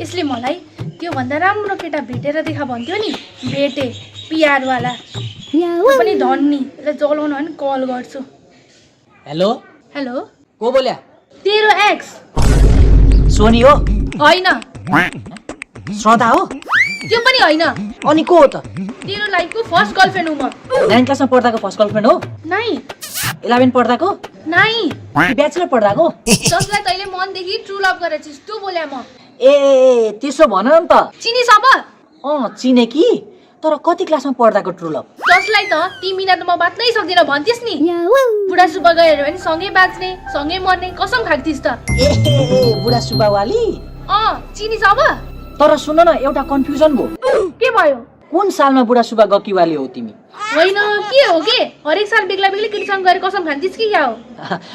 यसले मलाई त्यो भन्दा राम्रो केटा भेटेर देखा भन्थ्यो नि, भेटे पिआरवाला पनि धन्नी। यसलाई जलाउनु भने कल गर्छु। हेलो हेलो, को बोल्या? तेरो एक्स सोनी हो? होइन, श्रद्धा हो? त्यो पनि होइन। अनि को हो त? तेरो लाइफको फर्स्ट गर्लफ्रेन्ड हो म। 9 क्लासमा पढ्दाको फर्स्ट गर्लफ्रेन्ड हो? नाइ 11 पढ्दाको? नाइ, ब्याचलर पढ्दाको? जसलाई तैले मनदेखि ट्रु लभ गरेछिस् त्यो बोल्या म। ए त्यसो भन न त। चिनिस अब? चिने कि, तर कति क्लासमा पढ्दाको ट्रु लभ? जसलाई त 3 मिनट म बाँच्नै सक्दिनँ भन्थिस् नि, बुढा सुब्बा गएर भने सँगै बाँच्ने सँगै मर्ने कसम खाक्थिस् त। ए बुढा सुब्बावाली? चिनिस अब? तर सुन न, एउटा कन्फ्युजन भयो। के भयो? कुन सालमा बुढा सुब्बा गकीवाली हो तिमी? होइन, के हो के? हरेक साल बेग्ला बेग्लै केटीसँग गएर कसम खान्थिस् कि क्या हो?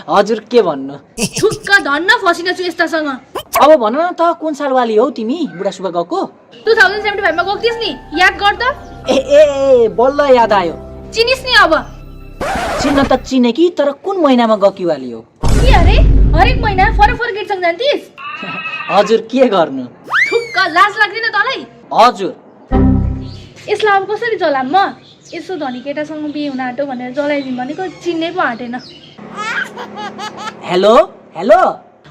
हजुर के भन्नु, ठुक्क धन्न फसिन छु यस्तासँग। अब भन न त, कुन सालवाली हो तिमी बुढा सुब्बा गएको? 2075 मा गइथिस् नि, याद गर त। ए बल्ल याद आयो। चिनिस नि अब? चिन्न त चिने कि, तर कुन महिनामा गकीवाली हो? के अरे, हरेक महिना फरक फरक केटीसँग जान्थिस्? हजुर के गर्नु, ठुक्क लाज लाग्दैन तँलाई? हजुर। यसलाई अब कसरी जलाम म? यसो धनी केटासँग बिहे हुन आँटो भनेर जलाइदिउँ भनेको चिन्नै पो आँटेन। हेलो हेलो,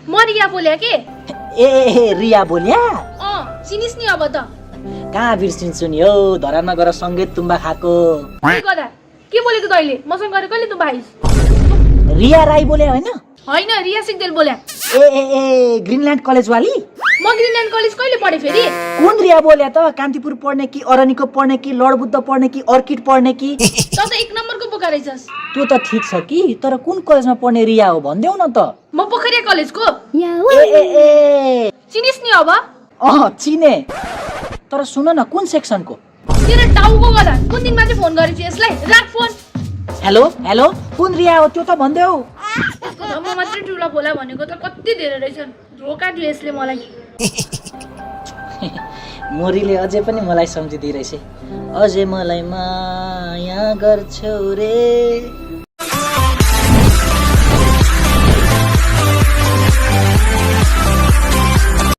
म रिया बोल्या के? ए रिया बोल्या? चिनिस नि अब त? कहाँ बिर्सिन्छु नि हौ, धरानमा गएर सँगै तुम्बा खाएको। के गर्दा? के बोलेको तैले? मसँग गएर कहिले तँ भाइस? रिया राई बोल्या होइन? होइन, रिया सिग्देल बोल्या। ए ग्रिनल्यान्ड कलेजवाली? म ग्रिनल्यान्ड कलेज कहिले पढे फेरि? कुन रिया बोल्या त? कान्तिपुर पढ्ने कि, अरनिको पढ्ने कि, लडबुद्ध पढ्ने कि, अर्किड पढ्ने कि? त एक नम्बरको बोका रहेछस्। त्यो त ठिक छ कि, तर कुन कलेजमा पढ्ने रिया हो भनिदेऊ न त। म पोखरिया कलेजको। ए चिनिस नि अब? चिने, तर सुन न, कुन सेक्सनको? तेरो टाउको गदा, कुन दिनमा चाहिँ फोन गरेछु यसलाई? राख फोन। हेलो हेलो, कुन रिया हो त्यो त भनिदेऊ। यसको धम्म मात्रै ठुलो बोला भनेको त कति धेरै रहेछन्। धोका दियो यसले मलाई। मोरीले अझै पनि मलाई सम्झिदिरहेछ। अझै मलाई माया गर्छौ रे,